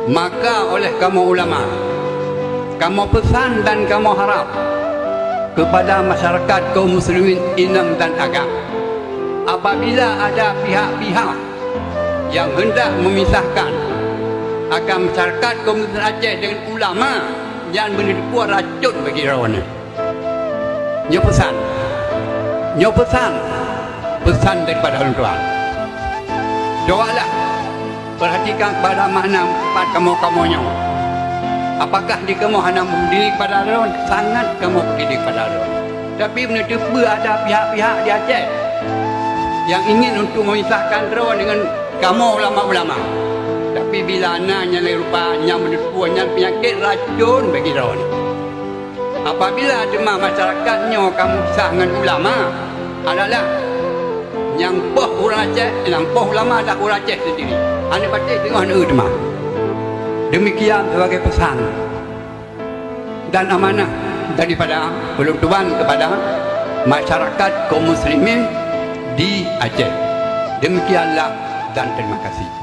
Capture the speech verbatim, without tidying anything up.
Maka oleh kamoe ulama, kamoe peusan dan kamoe harab keupada masyarakat kaum muslimin inong dan agam, apabila ada pihak-pihak nyang heundak meumisahkan antara masyarakat kaum muslimin Aceh deungon ulama, nyan meuneudeuk racôn bagi droeneuh. Nyoe peusan. Nyoe peusan. Peusan daripada ulôn tuan. Cobalah perhatikan kepada makna pat kamoe-kamoe nyoe. Apakah di kamoe hana meudiri kepada droen? Sangat kamoe meudiri kepada droen. Tapi meuneuteupeu ada pihak-pihak di Aceh nyang ingin untuk memisahkan droen deungon kamoe ulama-ulama. Tapi bila na nyang lagée rupa nyang meuneuteupeu nyan peunyakét racôn bagi droen. Apabila teuma masyarakat nyoe ka meupisah ngon ulama, adalah nyang poh ureuëng Aceh, nyang poh ulama adalah ureuëng Aceh sendiri. Aneuk batek teungoh neueu teuma. Demikian sebagai pesan dan amanah daripada ulôn tuan kepada masyarakat kaum muslimin di Aceh. Demikianlah dan terima kasih.